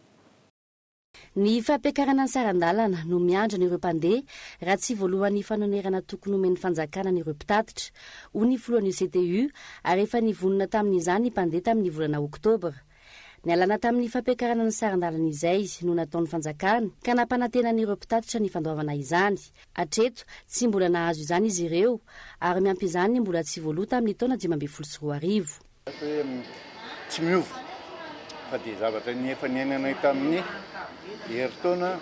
Ny fampiakarana ny saran-dalana no miandry an'ireo mpandeha raha tsy voalohan'ny fanonerana tokony homen'ny fanjakana an'ireo mpitatitra, hoy ny filohan'ny UCTU, ary efa nivonona tamin'izany ny mpandeha tamin'ny volana oktobra. Nialana tamin'ny fampiakarana ny saran-dalana izay no nataon'ny fanjakana ka nampanantena an'ireo mpitatitra ny fandoavana izany. Hatreto, tsy mbola nahazo izany izy ireo ary miampy izany ny mbola tsy voaloa tamin'ny taona 2015. Hoe tsy miova fa dia zavatra ny efa niainanay tamin'ny herintaona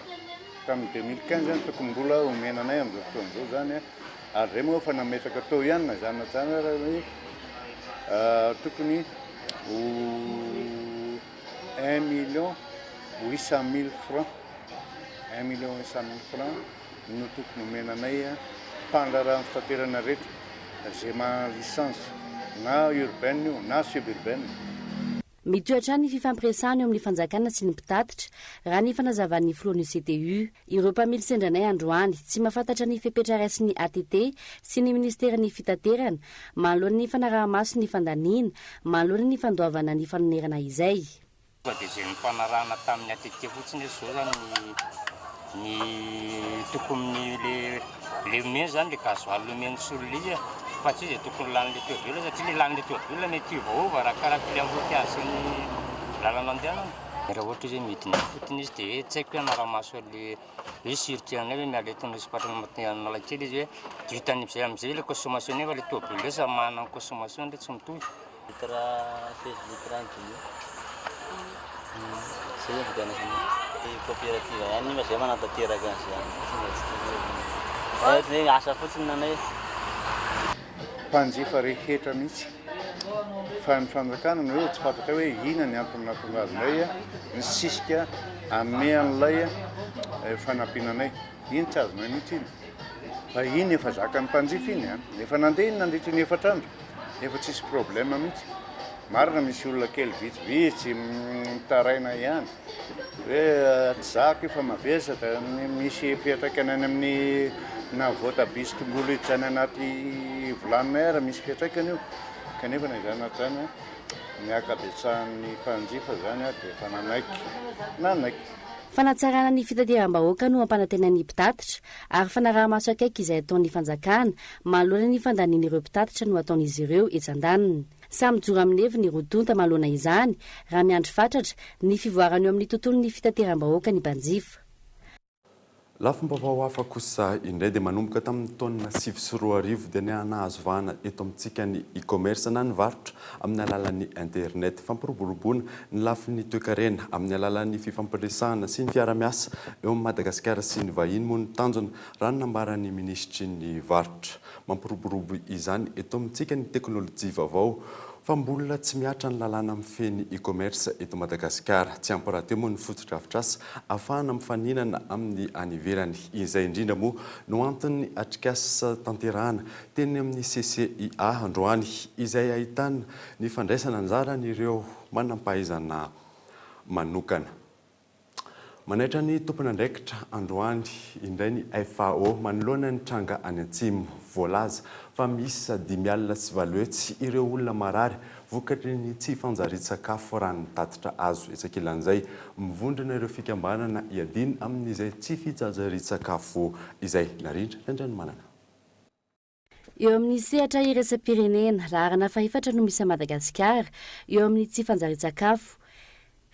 tamin'ny 2015 no tokony mbola omena anay amin'izao fotoana izao izany ary izay moa efa nametraka tao ihany na izany na tsy izany ary hoe tokony ho un million huit cent mille francs, un million huit cent mille francs no tokony omena anay mpandraharahan'ny fitaterana rehetra izay manana licence na urbaine io na suburbaine. Mitohy hatrany ny fifampiresahana eo amin'ny fanjakana sy ny mpitatitra, raha ny fanazavan'ny filohan'ny CTU. Ireo mpamily sendra anay androany, tsy mahafantatra ny fepetra raisin'ny ATT sy ny minisiteran'ny fitaterana manoloana ny fanaraha-maso ny fandaniana manoloana ny fandoavana ny fanonerana izay. Tonga dia izay nifanarahana tamin'ny ATT fotsiny hoe zao zany ny ny tokony le le omeny zany le gasoil omeny sy olona izy e, fa tsy hoe izay tokony lanin'le tôbila satria le lanin'le tôbila mety hiovaova arakaraka le embouteillage sy ny lalana andehanana. Raha ohatra izy hoe midina ifotony izy dia hoe tsy haiko hoe hanara-maso an'le hoe sûreté anay hoe miala eto Anosipatrana mandeha Analakely izy hoe dia hitany am'zay am'zay le consommation nefa le tôbila io samy manana ny consommation-ny re tsy mitovy. Litre 16 litre any dimy. Zay no vidianako an'io. Coopérative ihany io fa zay manatanteraka an'izay any fotsiny fa tsy tokony hoe ohatran'ny hoe asa fotsiny ny anay. Mpanjifa rehetra mihitsy fa ny fanjakana no hoe tsy fantatra hoe inona ny antony nahatonga azy indray nisisika hanome an'ilay fanampiana anay. Iny tsy azonay mihitsy iny fa iny efa zakan'ny mpanjifa iny an! Efa nandeha iny nandritra ny efatra andro. Efa tsisy problème mihitsy. Marina misy olona kely vitsivitsy mitaraina ihany hoe tsy zaka io fa mavesatra, misy fiantraikany any amin'ny na voatabia sy tongolo hiditra any anaty vilaninay ary misy fiantraikany io kanefa na izany na tsy izany ny ankabetsahan'ny mpanjifa izany dia efa nanaiky nanaiky. Fanatsarana ny fitateram-bahoaka no ampanantenain'ny mpitatitra ary fanaraha-maso akaiky izay ataon'ny fanjakana manoloana ny fandanian'ireo mpitatitra no ataon'izy ireo etsy andaniny. Samy mijoro amin'ny heviny ny roa tonta manoloana izany raha miandry fatratra ny fivoarana eo amin'ny tontolon'ny fitateram-bahoaka ny mpanjifa. Lafim-baovao hafa kosa indray dia manomboka tamin'ny taona 2009 dia niha-nahazo vahana eto amintsika ny e-commerce na ny varotra amin'ny alalan'ny internet. Fampiroboroboana ny lafiny toekarena amin'ny alalan'ny fifampiresahana sy ny fiara-miasa eo amin'i Madagasikara sy ny vahiny moa no tanjona raha ny nambaran'ny minisitry ny varotra. Mampiroborobo izany eto amintsika ny teknolojia vaovao fa mbola tsy mihatra ny lalàna mifehy ny e-commerce eto Madagasikara. Tsy ampy rahateo moa ny fotodrafitrasa ahafahana mifaninana amin'ny any ivelany. Izay indrindra moa no anton'ny atrikasa tanterahana teny amin'ny CCIA androany izay ahitana ny fandraisana anjaran'ireo manampahaizana manokana. Manaitra ny tompon'andraikitra androany indray ny FAO manoloana ny tranga any Atsimo. Voalaza fa miisa 805 ireo olona marary vokatry ny tsy fanjarian-tsakafo raha ny tatitra azo. Etsy ankilan'izay, mivondrona ireo fikambanana hiadiana amin'izay tsy fijajarian-tsakafo izay. Narindra Randrianomanana. Eo amin'ny sehatra iraisam-pirenena, laharana fahefatra no misy an'i Madagasikara eo amin'ny tsy fanjarian-tsakafo.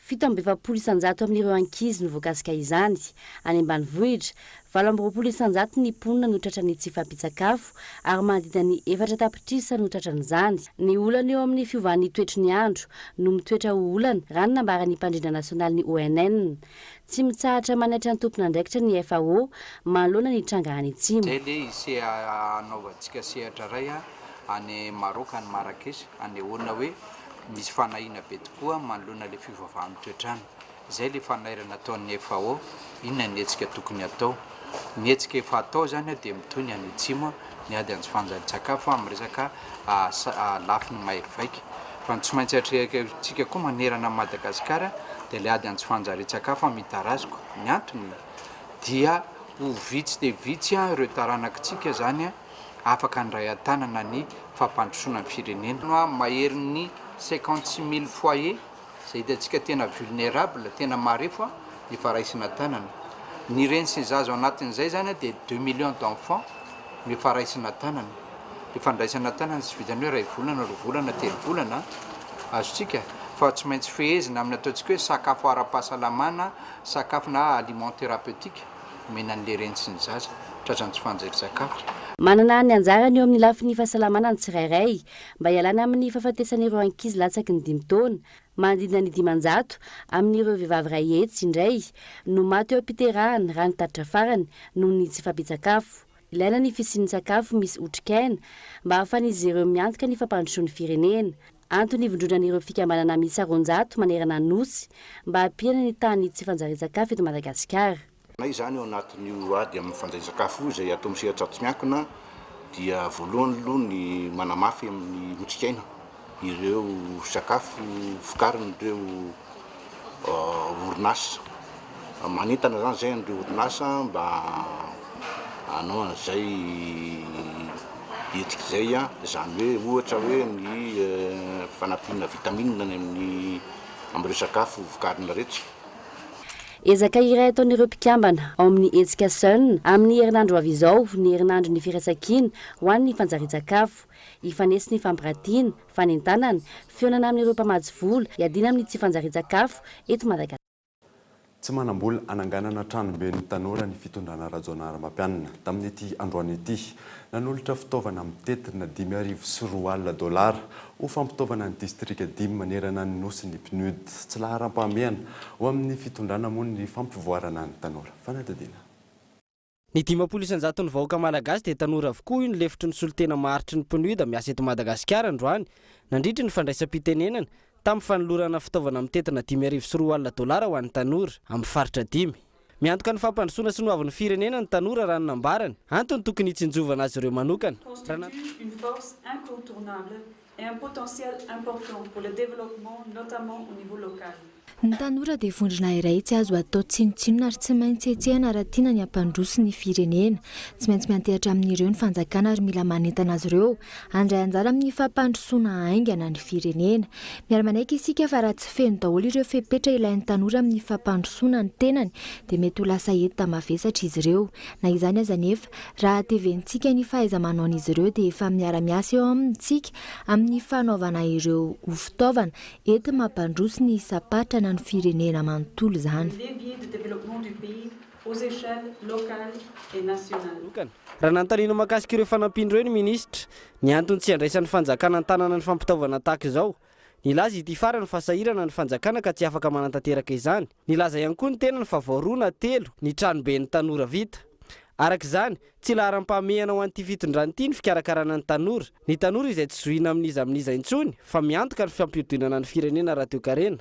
47 isanjato amin'ireo ankizy no voakasika izany. Any ambanivohitra, 28 isanjato ny mponina no tratran'ny tsy fahampian-tsakafo ary manodidina ny efatra tapitrisa no tratran'izany. Ny olana eo amin'ny fiovan'ny toetry ny andro no mitoetra ho olana, raha ny nambaran'ny mpandrindra nasionalin'ny ONN. Tsy mitsahatra manaitra ny tompon'andraikitra ny FAO manoloana ny tranga any Atsimo. Izay le ise hanaovantsika sehatra iray any Maroc any Marrakech hanehoana hoe misy fanahiana be tokoa manoloana le fivavahan'ny toetr'andro. Izay le fanairana ataon'ny FAO, inona ny hetsika tokony hatao. Ny hetsika efa atao izany dia mitohy ny any Atsimo, ny ady amin'ny tsy fanjarian-tsakafo amin'ny resaka lafiny mahery vaika. Fa ny tsy maintsy atrehintsika koa manerana an'i Madagasikara dia ilay ady amin'ny tsy fanjarian-tsakafo mitarazoka. Ny antony dia ho vitsy dia vitsy ireo taranakitsika izany afaka handray an-tanana ny fampandrosoana ny firenena. Maherin'ny 56 mille foyers Izay hitantsika tena vulnerable, tena marefo efa raisina tanana. Ny reny sy ny zaza ao anatin'izay izany dia 2 millions d'enfants no efa raisina tanana. Ilay fandraisana tanana tsy vitan'ny hoe iray volana, roa volana, telo volana azontsika fa tsy maintsy fehezina amin'ny ataontsika hoe sakafo ara-pahasalamana, sakafo na aliment thérapeutique omena an'ilay reny sy ny zaza tratran'ny tsy fanjarian-tsakafo. Manana ny anjarany eo amin'ny lafiny fahasalamana ny tsirairay mba hialana amin'ny fahafatesan'ireo ankizy latsaky ny dimy taona. Manodidina ny 500 amin'ireo vehivavy 100 indray no maty eo am-piterahana raha ny tatitra farany noho ny tsy fahampian-tsakafo. Ilaina ny fisian'ny sakafo misy otrikaina mba hahafahan'izy ireo miantoka ny fampandrosoan'ny firenena. Antony ivondronan'ireo fikambanana miisa 200 manerana ny Nosy mba hampihena ny tahan'ny tsy fanjarian-tsakafo eto Madagasikara. Na izany ao anatin'io ady amin'ny fanjarian-tsakafo io izay atao amin'ny sehatra tsy miankina dia voalohany aloha ny manamafy amin'ny otrikaina ireo sakafo vokarin'ireo orinasa. Manentana izany izay an'ireo orinasa mba hanao an'izay hetsika izay, izany hoe ohatra hoe ny fanampiana vitamine any amin'ny amin'ireo sakafo vokarina rehetra. Ezaka iray ataon'ireo mpikambana ao amin'ny hetsika Sun amin'ny herinandro ho avy izao ny herinandron'ny firaisankina ho an'ny fanjarian-tsakafo. Hifanesy ny fampiratiana, fanentanana, fihaonana amin'ireo mpamatsy vola hiadiana amin'ny tsy fanjarian-tsakafo eto Madagasikara. Tsy manam-bola hananganana tranoben'ny tanora ny fitondrana Rajaonarimampianina tamin'ity androany ity. Nanolotra fitaovana mitentina 2005 dolara ho fampitaovana ny distrika dimy manerana ny Nosy ny PNUD. Tsy laharam-pahamehana ho amin'ny fitondrana moa ny fampivoarana ny tanora. Fanadihadiana. Ny 50 isan-jaton'ny vahoaka malagasy dia tanora avokoa, hoy ny lefitry ny solontena maharitry ny PNUD miasa eto Madagasikara androany, nandritry ny fandraisam-pitenenana, tamin'ny fanolorana fitaovana mitentina 2005 dolara ho an'ny tanora, amin'ny faritra dimy. Miantoka ny fampandrosoana sy ny hoavin'ny firenena ny tanora raha ny nambarany, antony tokony hitsinjovana azy ireo manokana. Raha na. Constitue une force incontournable et un potentiel important pour le développement, notamment au niveau local. Ny tanora dia vondrona iray tsy azo atao tsinontsinona ary tsy maintsy hetsehina raha tiana ny hampandroso ny firenena. Tsy maintsy miantehatra amin'ireo ny fanjakana ary mila manentana azy ireo handray anjara amin'ny fampandrosoana haingana ny firenena. Miara-manaiky isika fa raha tsy feno daholo ireo fepetra ilain'ny tanora amin'ny fampandrosoana ny tenany dia mety ho lasa enta-mavesatra izy ireo. Na izany aza anefa, raha hatevenintsika ny fahaiza-manaon'izy ireo dia efa miara-miasa eo amintsika amin'ny fanaovana ireo ho fitaovana enti-mampandroso ny isam-paritra na ny firenena manontolo izany. Le levier de développement du pays. aux échelles locale et nationale. Raha nanontaniana mahakasika ireo fanampiana ireo ny minisitra, ny antony tsy handraisan'ny fanjakana an-tanana ny fampitaovana tahaka izao, nilaza ity farany fa sahirana ny fanjakana ka tsy afaka manatanteraka izany. Nilaza ihany koa ny tenany fa vao roa na telo ny tranoben'ny tanora vita. Araka izany, tsy laharam-pahamehana ho an'ity fitondrana ity ny fikarakarana ny tanora. Ny tanora izay tsy zohiana amin'iza amin'iza intsony fa miantoka ny fampihodinana ny firenena ara-toekarena.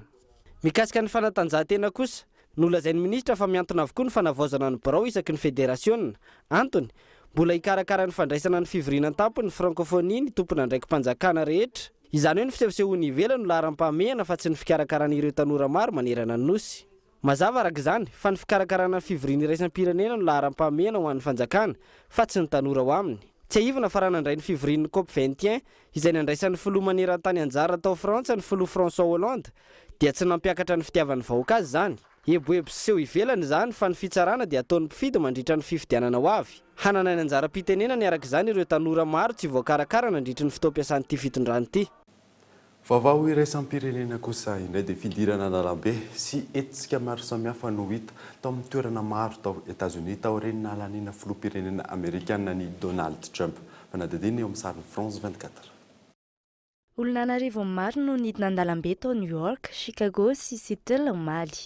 Mikasika ny fanatanjahantena kosa, nolazain'ny minisitra fa mihantona avokoa ny fanavaozana ny birao isaky ny federasiona. Antony, mbola hikarakara ny fandraisana ny fivoriana an-tampon'ny Frankôfônia ny tompon'andraiki-panjakana rehetra. Izany hoe ny fisehosehoana ivelany no laharam-pahamehana fa tsy ny fikarakarana ireo tanora maro manerana ny Nosy. Mazava araka izany fa ny fikarakarana ny fivoriana iraisam-pirenena no laharam-pahamehana ho an'ny fanjakana fa tsy ny tanora ao aminy. Tsiahivina fa raha nandray ny fivorian'ny Cop 21 izay nandraisan'ny filoha maneran-tany anjara tao Frantsa ny filoha François Hollande dia tsy nampiakatra ny fitiavan'ny vahoaka azy izany. Eboebo sy seho ivelany izany fa ny fitsarana dia ataon'ny mpifidy mandritra ny fifidianana ho avy. Hanana ny anjaram-pitenenany araka izany ireo tanora maro tsy voakarakara nandritry ny fotoam-piasan'ity fitondrana ity. Vaovao iraisam-pirenena kosa indray dia fidirana an-dalambe sy hetsika maro samihafa no hita tao amin'ny toerana maro tao Etazonia taorian'ny nahalaniana filoham-pirenena amerikana an'i Donald Trump. Fanadihadiana eo amin'ny sarin'ny France 24. Olona an'arivony maro no nidina an-dalambe tao New York, Chicago sy Seattle omaly.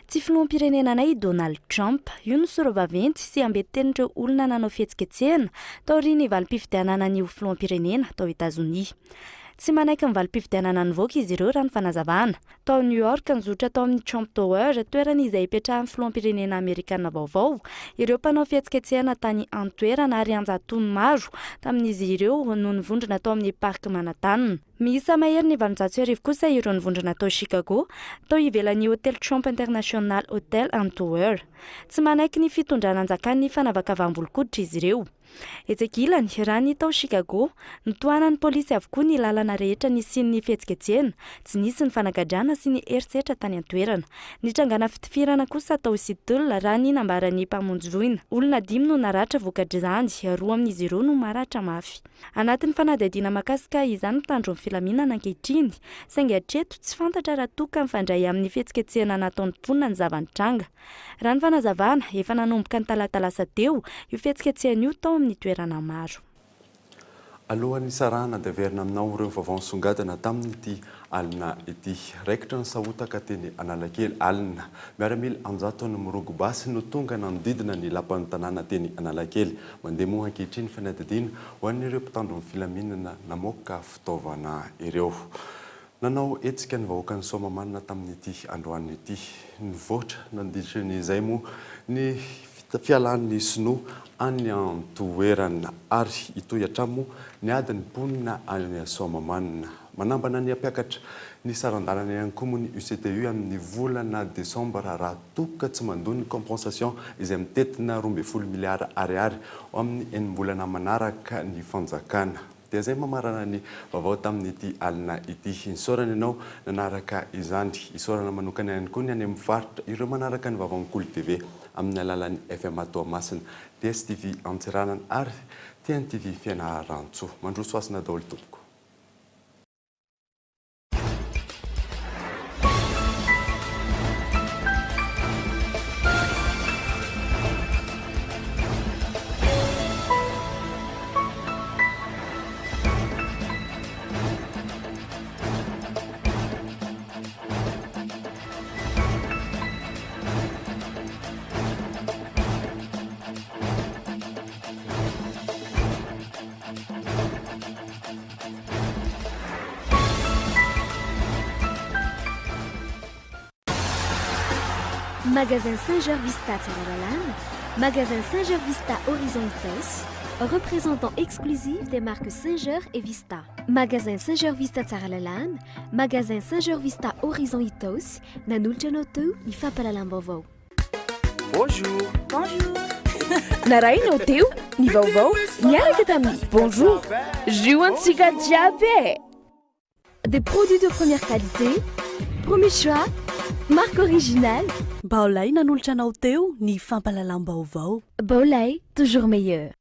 Tsy filoham-pirenena anay i Donald Trump. Io no sora-baventy sy ambetin-tenin'ireo olona nanao fihetsiketsehana taorian'ny valim-pifidianana ny ho filoham-pirenena tao Etazonia. Tsy manaiky ny valim-pifidianana nivoaka izy ireo raha ny fanazavana. Tao New York, nizotra tao amin'ny Trump Tower, toerana izay ipetrahan'ny filoham-pirenena amerikana vaovao, ireo mpanao fihetsiketsehana tany an-toerana ary an-jatony maro tamin'izy ireo no nivondrona tao amin'ny Parc Manhattan. Miisa maherin'ny 1800 kosa ireo nivondrona tao Chicago, tao ivelan'ny hotely Trump International Hotel and Tower. Tsy manaiky ny fitondrana anjakan'ny fanavakavaham-bolon-koditra izy ireo. Etsy ankilany, raha ny tao Chicago, notohanan'ny polisy avokoa ny lalana rehetra nisian'ny fihetsiketsehana, tsy nisy ny fanagadrana sy ny herisetra tany an-toerana. Nitrangana fitifirana kosa tao Seattle, raha ny nambaran'ny mpamonjy voina. Olona dimy no naratra vokatr'izany, roa amin'izy ireo no maratra mafy. Anatin'ny fanadihadiana mahakasika izany mpitandro ny filaminana ankehitriny, saingy hatreto tsy fantatra raha toa ka mifandray amin'ny fihetsiketsehana nataon'ny mponina ny zava-nitranga. Raha ny fanazavana, efa nanomboka ny talata lasa teo io fihetsiketsehana io tao amin'ny toerana maro. Alohan'ny hisarahana dia averina aminao ireo vaovao nisongadina tamin'ity alina ity. Raikitra ny sahotaka teny Analakely alina. Miaramila an-jatony mirongo basy no tonga nanodidina ny lapan'ny tanàna teny Analakely. Mandeha moa ankehitriny ny fanadihadiana ho an'ireo mpitandro ny filaminana namoaka fitaovana ireo. Nanao hetsika ny vahoakan'i Soamahamanina tamin'ity androany ity. Nivoatra nandritra ny izay moa ny fialan'ny sinoa any an-toerana ary hitohy hatrany moa ny adin'ny mponina any Soamahamanina. Manambana ny hampiakatra ny saran-dalana ihany koa moa ny UCTU amin'ny volana desambra raha toa ka tsy mandoa ny compensation izay mitentina 12 miliara ariary ho amin'ny enim-bolana manaraka ny fanjakana. Dia izay mamarana ny vaovao tamin'ity alina ity. Isaorana ianao nanaraka izany. Isaorana manokana ihany koa ny any amin'ny faritra, ireo manaraka ny vaovaon'ny Kolo TV amin'ny alalan'ny FMA Toamasina, DSTV Antsiranana ary TNTV Fianarantsoa. Mandroso hasina daholo tompoko. Magasin Singer Vista Tsaralalàna, Magasin Singer Vista Horizon Itaosy, représentant exclusif des marques Singer et Vista. Magasin Singer Vista Tsaralalàna, Magasin Singer Vista Horizon Itaosy, nanolotra anao teo ny fampahalalam-baovao. Bonjour. Bonjour. Narahinao teo ny vaovao niaraka tamin'ny Bonjour. Jus antsika jiaby e! Des produits de première qualité, premier choix, marque originale. Baolai nanolotra anao teo ny fampahalalam-baovao. Baolai, toujours meilleur.